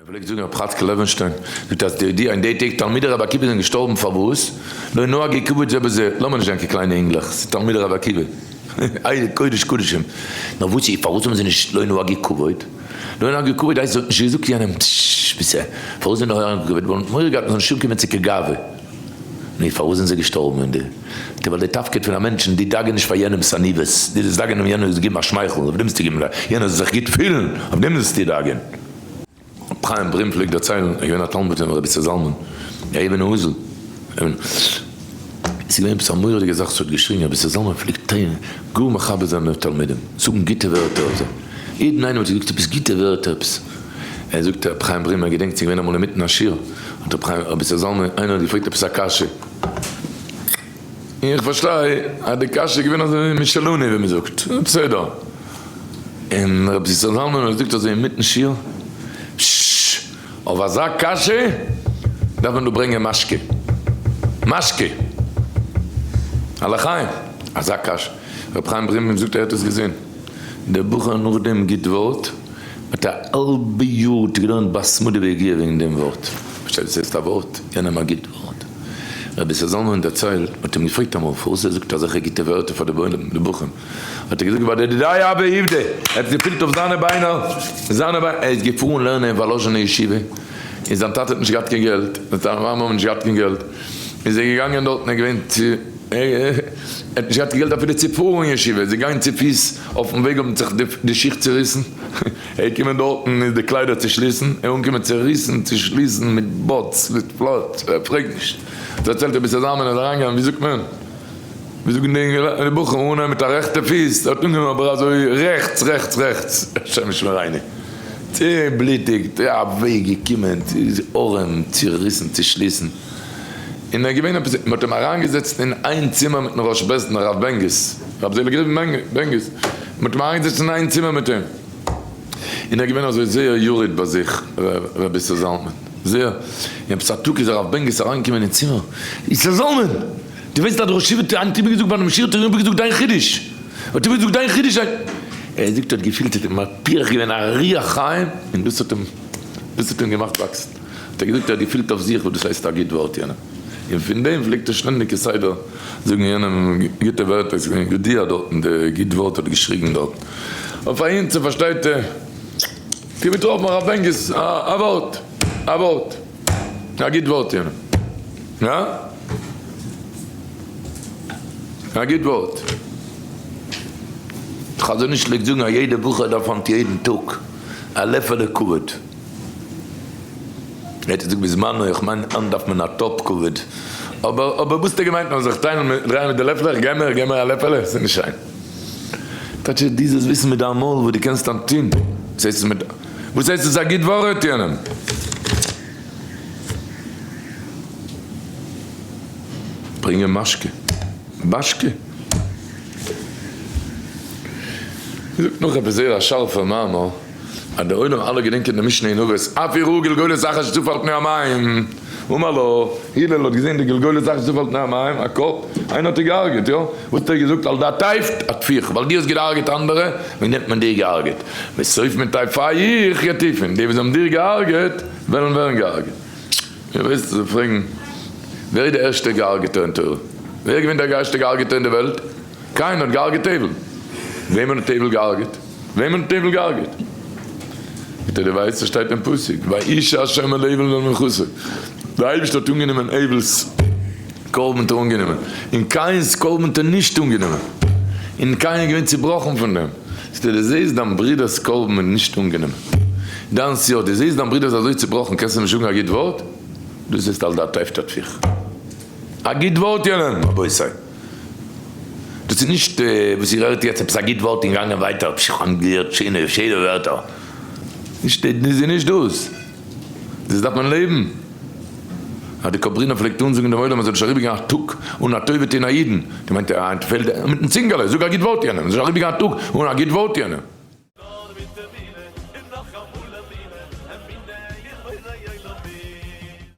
פלעגט זאגן רב חאצקל לעווענשטיין זאגט אז די די אין די טעג תלמידי רבי עקיבא זענען געשטארבן פארוואס לא נהגו כבוד זה בזה לאמיר נישט זיין קיין קליינע אינגלעך ס'איז תלמידי רבי עקיבא איי קודש קדשים נאר וואס איז פארוואס האבן זיי נישט לא נהגו כבוד לא נהגו כבוד הייסט זיי האט נישט געזאגט יענעם טשש ביסט פארוואס זענען לא נהגו כבוד ווייל מ'האט מורא געהאט מ'זאל נישט אנקומען צו כגאווה. נו פארוואס זענען זיי געשטארבן אין די ת ווייל די תפקיד פון א מענטשן די דאגה נישט פאר יענעמס עניוות די זאלסט דאגה'ן אום יענעם זאלסט געבן א שמייכל אויף דעם זאלסטו געבן יענער זאל זיך גוט פילן אויף דעם זאלסטו דאגה'ן. ר' חיים ברים פלעגט דערציילן ער איז געווען א תלמיד פון רבי איסר זלמן אבן האזל און עס איז געווען עפעס א מורא'דיגע זאך עס האט געשריגן רבי איסר זלמן פלעגט גאר מכבד זיין די תלמידים זאגן גוטע ווערטער אויף זיי יעדן איינעם האט ער געזאגט עפעס גוטע ווערטער עפעס ער זאגט רבי חיים ברים ער געדענקט ס'איז געווען אמאל אינמיטן א שיעור האט רבי חיים רבי איסר זלמן איינער האט געפרעגט עפעס א קשיא און איך פארשטיי אז די קשיא איז געווען אזוי משלנו ווי מ'זאגט בסדר און רבי איסר זלמן האט געזאגט אזוי אינמיטן שיעור ששש אויף אזא קשיא דארף מען דא ברענגען משקה משקה א לחיים אזא קשיא רבי חיים ברים זאגט ער האט עס געזען דער בחור נאך דעם גוט ווארט האט א האלבע יאר האט ער געלערנט בהתמדה ויגיעה וועגן דעם ווארט, פארשטייט וואס הייסט א ווארט, יענעם א גוט ווארט. רבי איסר זלמן דערציילט, מען האט אים געפרעגט אמאל פארוואס ער זאגט אזעלכע גוטע ווערטער פאר די בחורים, האט ער געזאגט ווייל דער דידיה הוה עובדא, ער האט געפילט אויף זיינע ביינער, זיינע ביינער, ער איז געפארן לערנען אין וואלאזשינער ישיבה, און זיין טאטע האט נישט געהאט קיין געלט, זיין מאמע האבן נישט געהאט קיין געלט, איז ער געגאנגען דארטן, ער איז געווען צו, ער האט נישט געהאט קיין געלט אפילו צו פארן אין ישיבה, איז ער געגאנגען צו פיס, אויפן וועג האבן זיך די שיך צוריסן, ער איז געקומען דארטן איז די קליידער צושליסן, ער איז אנגעקומען צוריסן צושליסן מיט באטס מיט פלאץ, פרעג נישט, דערציילט ער ביז צוזאמען איז אריינגעגאנגען ווי זאגט מען, ווי זאגן די בחורים אנהייבן מיט א רעכטע פיס, ער האט אנגעהויבן אבער אזוי רעכטס רעכטס רעכטס, השם ישמרינו, צובלוטיגט, א וועג געקומען, ארעם צוריסן צושליסן. און ער איז געווען עפעס, מען האט אים אריינגעזעצט אין איין צימער מיטן ראש בית דין הרב בענגיס, רב זעליג ריבן בענגיס, מען האט אים אריינגעזעצט אין איין צימער מיט אים, און ער איז געווען אזוי זייער יורד ביי זיך, ר' איסר זלמן, זייער, און עפעס א טאג איז הרב בענגיס אריינגעקומען אין צימער, איסר זלמן! דו ווייסט אז דער ראש ישיבה האט היינט איבערגעזאגט ביי דעם שיעור האט ער איבערגעזאגט דיין חידוש, האט איבערגעזאגט דיין חידוש, ער זאגט ער האט געפילט ער האט מפיח געווען א רוח חיים, און דאס האט אים, דאס האט אים געמאכט וואקסן. האט ער געזאגט ער האט געפילט אויף זיך וואס דאס הייסט א גוט ווארט יענעם, און פון דעם פלעגט ער שטענדיג כסדר זאגן יענעם גוטע ווערטער, ס'איז געווען גודיע דארטן, די גוט ווארט האט געשריגן דארט אויף אהין צו פארשטייט ער געטראפן הרב בענגיס א ווארט א ווארט א גוט ווארט יענעם, יא? א גוט ווארט. חזון איש פלעגט זאגן אז יעדע בחור דארף היינט יעדן טאג א לעפעלע כבוד. ער האט געזאגט בזמנו, איך מיין היינט דארף מען א טאפ כבוד, אבער אבער וואס האט ער געמיינט מען זאל זיך טיילן מיט דרייען מיט די לעפלעך, געב מיר געב מיר א לעפעלע, ס'איז נישט שיין. טייטש דו זאלסט וויסן מיט דיין מויל וואס דו קענסט היינט טון, וואס הייסט עס מיט וואס הייסט עס א גוט ווארט יענעם. ברענגען משקה. משקה. זאגט נאך עפעס זייער א שארפער מאמר. אז די עולם אלע געדענקען די משנה אין אבות, אף יראו גלגולת אחת שצפה על פני המים, אמר לו, הלל האט געזען די גלגולת אחת שצפה על פני המים, א קאפ, איינער האט איר געהארגעט, יא? וואס האט ער געזאגט, על דא טייפט אטפיך, ווייל דו האסט געהארגעט אנדערע, וועגן דעם האט מען דיר געהארגעט, וסוף מטייפייך יטיפון, די וואס האבן דיר געהארגעט, וועלן ווערן געהארגעט. איר ווייסט, זיי פרעגן, ווער איז דער ערשטער געהארגעטער אין תורה? ווער איז געווען דער ערשטער געהארגעטער אין די וועלט? קין האט געהארגעט הבל. וועמען האט הבל געהארגעט? וועמען האט הבל געהארגעט? זאגט ער, דו ווייסט עס שטייט אין פסוק, וישע ה' אל הבל ואל מנחתו, דער אייבערשטער האט אנגענומען הבל'ס קרבן האט ער אנגענומען, און קין'ס קרבן האט ער נישט אנגענומען, און קין איז געווען צובראכן פון דעם, זאגט ער, דו זעסט דיין ברודער'ס קרבן איז נישט אנגענומען, דיינס יא, דו זעסט דיין ברודער איז אזוי צובראכן קענסט אים נישט זאגן א גוט ווארט, דאס הייסט על דא טייפט תפיך. א גוט ווארט יענעם, רבותי. דאס איז נישט וואס איר הערט יעצט עפעס א גוט ווארט און גאנגען ווייטער, פשש שיינע שיינע ווערטער. נישט דאס איז נישט דאס. דאס דארף מען לעבן. אז די קאברינער פלעגט אנזאגן דעם עולם אז זאל נישט אריבערגיין א טאג אן א טובה טון א אידן. די מיינט ער היינט פעלט מיטן צינגעלע, זאג א גוט ווארט יענעם. זאל נישט אריבערגיין א טאג אן א גוט ווארט יענעם.